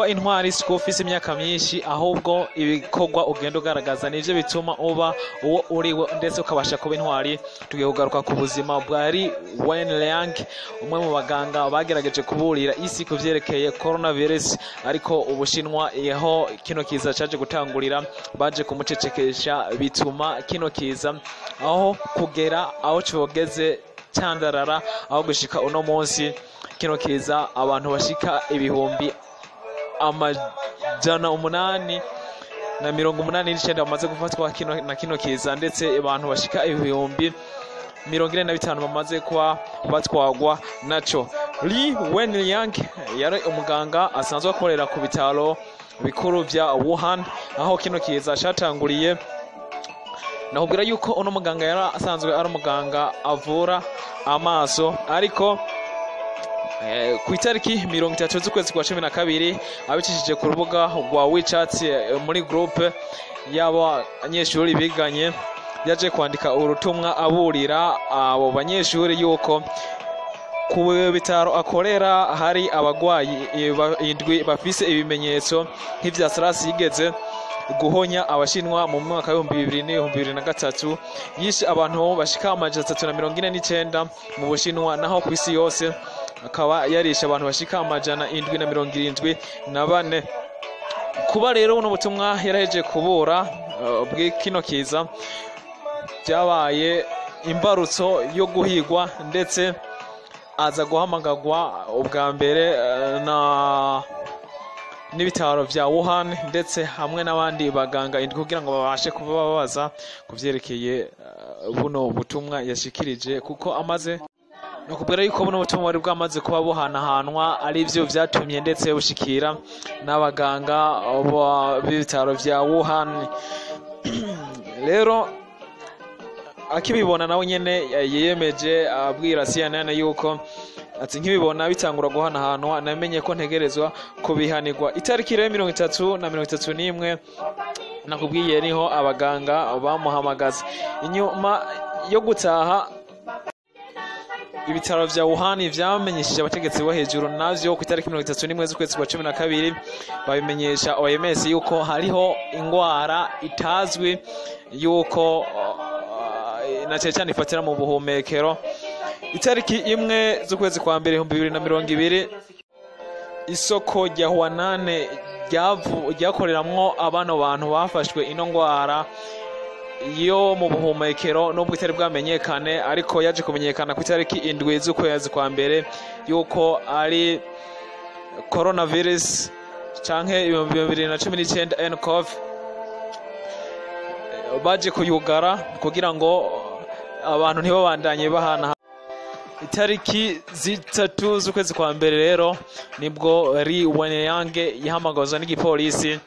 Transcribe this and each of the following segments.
Kuba intwari si kuba ufise imyaka myinshi, ahubwo ibikorwa ugenda ugaragaza nivyo bituma uba uwo uriwe, ndetse ukabasha kuba intwari. Tugiye kugaruka ku buzima bwa Li Wenliang, umwe mu baganga bagerageje kuburira isi ku vyerekeye coronavirus, ariko Ubushinwa, aho kino kiza caje gutangurira, baje kumucecekesha, bituma kino kiza aho kugera aho cogeze candarara, aho gushika uno munsi kino kiza abantu bashika 889,000 bamaze gufatwa kino na kino kiza, ndetse abantu bashika 45,000 bamaze kuba batwagwa naco. Li Wenliang yari umuganga asanzwe akorera ku bitaro bikuru vya Wuhan, aho kino kiza catanguriye. Nakubwira yuko uno muganga yari asanzwe ari umuganga avura amaso, ariko ku itariki 30 z'ukwezi kwa 12, abicishije ku rubuga rwa WeChat, muri groupe y'abanyeshuri biganye, yaje kwandika urutumwa aburira abo banyeshuri yuko ku bitaro akorera hari abagwayi indwi bafise ibimenyetso nk'ivya SARS yigeze guhonya Abashinwa mu mwaka w'ibihumbi bibiri n'ibihumbi bibiri na gatatu, yishe abantu bashika 349 mu Bushinwa, naho ku isi yose akaba yarishe abantu bashika 774. Kuba rero buno butumwa yaraheje kubura bw'ikino kiza, byabaye imbarutso yo guhigwa, ndetse aza guhamagagwa ubwa mbere na n'ibitaro vya Wuhan, ndetse hamwe n'abandi baganga indwi, kugira ngo babashe kuba babaza ku vyerekeye buno butumwa yashikirije, kuko amaze no kubwira yuko buno butumwa bwari bwamaze kuba buhanahanwa, ari vyo vyatumye ndetse bushikira n'abaganga b'ibitaro vya Wuhan. Rero akibibona, nawe nyene yiyemeje abwira CNN yuko ati: "Nkibibona bitangura guhanahanwa, namenye ko ntegerezwa kubihanirwa." Itariki rero 30 na 31, nakubwiye, niho abaganga bamuhamagaza inyuma yo gutaha. Ibitaro vya Wuhan vyamenyesheje abategetsi bo hejuru navyo ku itariki 31 z'ukwezi kwa 12, babimenyesha OMS yuko hariho ingwara itazwi, yuko na cyane cyane ifatira mu buhumekero. Itariki 1 z'ukwezi kwa mbere 2020, isoko rya Huanan ryakoreramwo abano bantu bafashwe ino ngwara yo mu buhumekero, nubwo itari bwamenyekane, ariko yaje kumenyekana ku itariki 7 z'ukwezi kwa mbere yuko ari coronavirus canke 2019 nCoV. Baje kuyugara kugira ngo abantu ntibabandanye bahana. Itariki 3 z'ukwezi kwa mbere rero nibwo Li Wenliang yahamagazwa n'igipolisi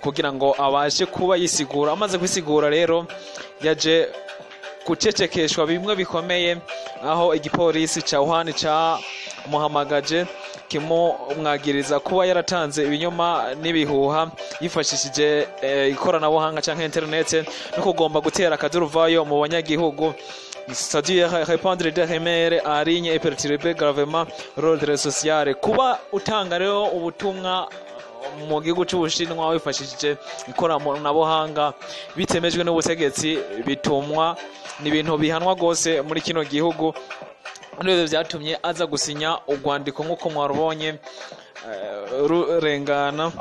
kugira ngo abashe kuba yisigura. Amaze kwisigura rero, yaje gucecekeshwa bimwe bikomeye, aho igipolisi ca Wuhan camuhamagaje kimumwagiriza kuba yaratanze ibinyoma n'ibihuha yifashishije ikoranabuhanga canke internet, no kugomba gutera akaduruvayo mu banyagihugu, c'est-à-dire répandre des rumeurs en ligne et perturber gravement l'ordre social. Kuba utanga rero ubutumwa mu gihugu c'Ubushinwa wifashishije ikoranabuhanga bitemejwe n'ubutegetsi, bitumwa ni ibintu bihanwa rwose muri kino gihugu. Nibyo vyatumye aza gusinya urwandiko nk'uko mwarubonye rurengana,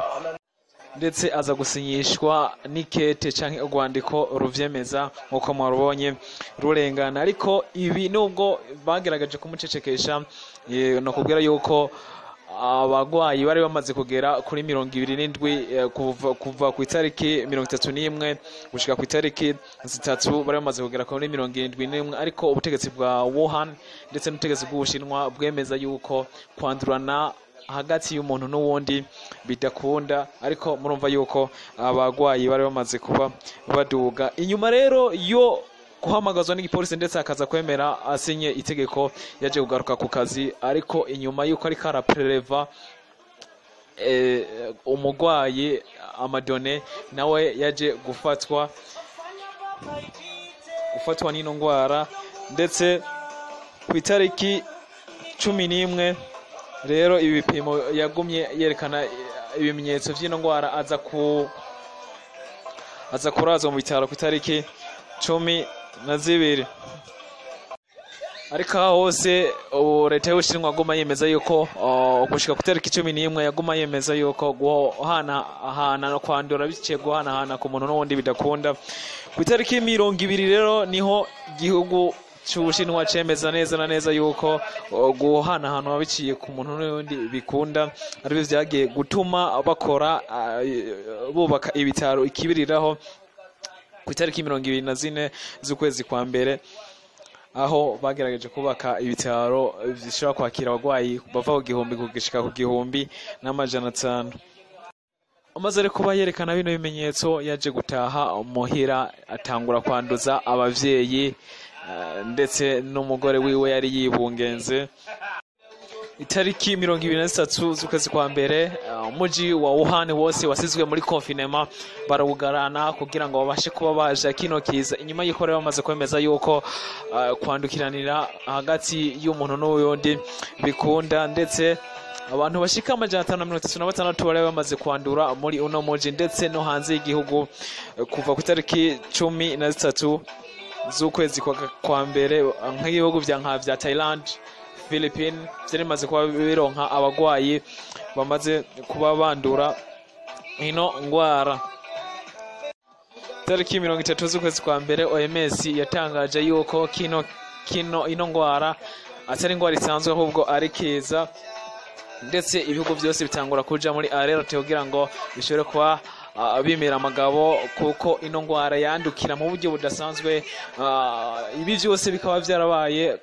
ndetse aza gusinyishwa n'ikete canke urwandiko ruvyemeza nk'uko mwarubonye rurengana. Ariko ibi, nubwo bagerageje kumucecekesha, no kubwira yuko abagwayi bari bamaze kugera kuri 27, kuva ku itariki 31 gushika ku itariki 3, bari bamaze kugera kuri 71. Ariko ubutegetsi bwa Wuhan ndetse n'ubutegetsi bw'Ubushinwa bwemeza yuko kwandurana hagati y'umuntu n'uwundi bidakunda, ariko murumva yuko abagwayi bari bamaze kuba baduga. Inyuma rero yo guhamagazwa n'igipolisi, ndetse akaza kwemera asinye itegeko, yaje kugaruka ku kazi, ariko inyuma yuko ariko arapreleva umugwayi ama données, nawe yaje gufatwa n'ino ngwara. Ndetse ku itariki 11 rero, ibi bipimo yagumye yerekana ibimenyetso vy'ino ngwara, aza kurazwa mu bitaro ku itariki 12. Ariko aho hose, ubu leta y'Ubushinwa yaguma yemeza yuko gushika ku itariki 11 yaguma yemeza yuko guhanahana no kwandura biciye guhanahana ku muntu n'uwundi bidakunda. Ku itariki 20 rero niho igihugu c'Ubushinwa cemeza neza na neza yuko guhanahana biciye ku muntu n'uwundi bikunda, aribyo vyagiye gutuma bakora bubaka ibitaro ikibiriraho ku itariki 24 z'ukwezi kwa mbere, aho bagerageje kubaka ibitaro bishobora kwakira abarwayi bava ku 1000 kugishika ku 1500. Amaze rero kuba yerekana bino bimenyetso, yaje gutaha muhira, atangura kwanduza abavyeyi ndetse n'umugore wiwe yari yibungenze. Itariki 23 z'ukwezi kwa mbere, umuji wa Wuhan wose wasizwe muri confinement, barawugarana kugira ngo babashe kuba baje kino kiza, inyuma y'uko rero bamaze kwemeza yuko kwandukiranira hagati y'umuntu n'uyundi bikunda. Ndetse abantu bashika 536 bari bamaze kwandura muri uno muji ndetse no hanze y'igihugu kuva ku itariki 13 z'ukwezi kwa mbere, nk'ibihugu vya nka vya Thailand, Philippines vyari bimaze kuba bironka abagwayi bamaze kuba bandura ino ngwara. Tariki 30 z'ukwezi kwa mbere, OMS yatangaje yuko kino kino ino ngwara atari ingwara isanzwe, ahubwo ari kiza, ndetse ibihugu byose bitangura kuja muri alerte kugira ngo bishobore kuba bimira amagabo, kuko ino ngwara yandukira mu buryo budasanzwe. Ibi byose bikaba byarabaye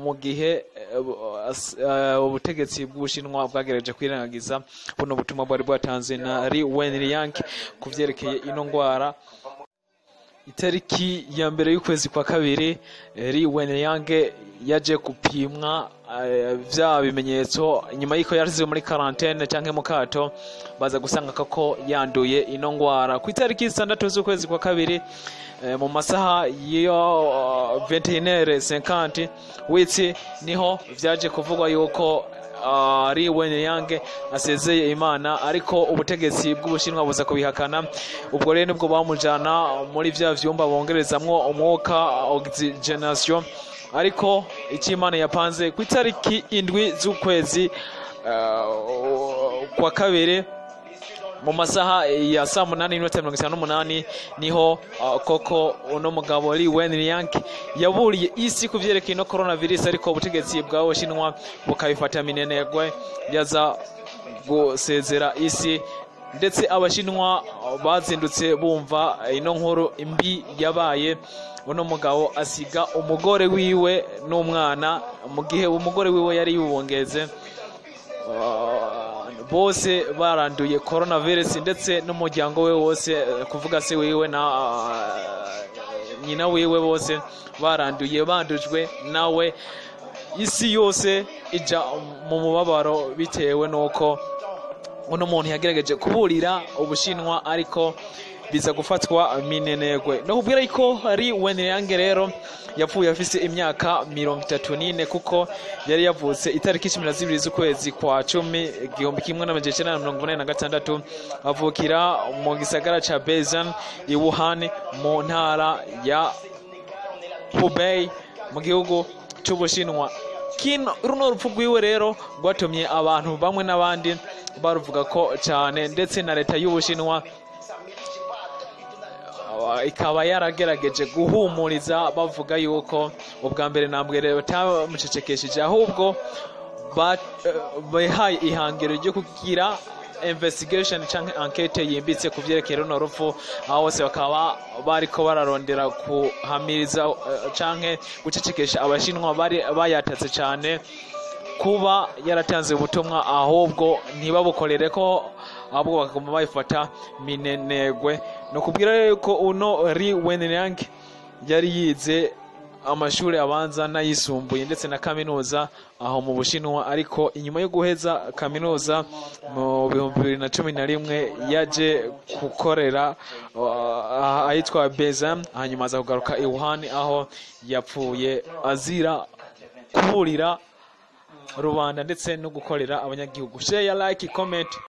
mu gihe ubutegetsi bw'Ubushinwa bwagerageje kwirengagiza buno butumwa bwari bwatanzwe na Li Wenliang ku vyerekeye ino ngwara. Itariki ya mbere y'ukwezi kwa kabiri, Li Wenliang yaje gupimwa vya bimenyetso nyuma y'uko yasize muri quarantaine canke mu kato, baza gusanga koko yanduye ino ngwara. Ku itariki 6 z'ukwezi kwa kabiri, mu masaha yo 21h50 witsi, niho vyaje kuvugwa yuko Li Wenliang asezeye Imana, ariko ubutegetsi bw'Ubushinwa buza kubihakana. Ubwo rero nibwo bamujana muri vya vyumba bongerezamwo umwuka, oxygenation. Ariko icyo Imana yapanze, ku itariki 7 z'ukwezi kwa kabiri, mu masaha ya saa 8:58, niho koko uno mugabo Li Wenliang yaburiye isi ku vyerekeye no coronavirus, ariko ubutegetsi bwa Bushinwa bukabifata minenegwe, yaza gusezera isi. Ndetse Abashinwa bazindutse bumva ino nkuru mbi yabaye. Uno mugabo asiga umugore wiwe n'umwana, mu gihe umugore wiwe yari yubongeze, bose baranduye coronavirus, ndetse n'umuryango we wose, kuvuga se wiwe na nyina wiwe, bose baranduye, bandujwe nawe. Isi yose ija mu mubabaro bitewe n'uko uno muntu yagerageje kuburira Ubushinwa, ariko biza gufatwa minenegwe. No kubwira yuko ari Wenliang rero yapfuye afise imyaka 34, kuko yari yavutse itariki 12 z'ukwezi kwa cumi 1986, avukira mu gisagara ca Beijing i Wuhan, mu ntara ya Hubei, mu gihugu c'Ubushinwa. Kino runo rupfu rwiwe rero rwatumye abantu bamwe n'abandi baruvuga ko cyane, ndetse na leta y'Ubushinwa ikaba yaragerageje guhumuriza, bavuga yuko ubwa mbere na mbere batamucecekesheje, ahubwo bihaye ihangiro ryo kugira investigation canke enquête yimbitse ku vyerekeye runo rupfu. Aho bose bakaba bariko bararondera kuhamiriza canke gucecekesha Abashinwa bari bayatatse cane kuba yaratanze ubutumwa, ahubwo ntibabukorere ko, ahubwo bakaguma bayifata minenegwe. No kubwira yuko uno Li Wenliang yari yize amashuri abanza n'ayisumbuye ndetse na kaminuza aho mu Bushinwa, ariko inyuma yo guheza kaminuza mu 2011 yaje gukorera ahitwa Beijing, hanyuma aza kugaruka i Wuhan, aho yapfuye azira kuburira rubanda ndetse no gukorera abanyagihugu. Share, like, comment.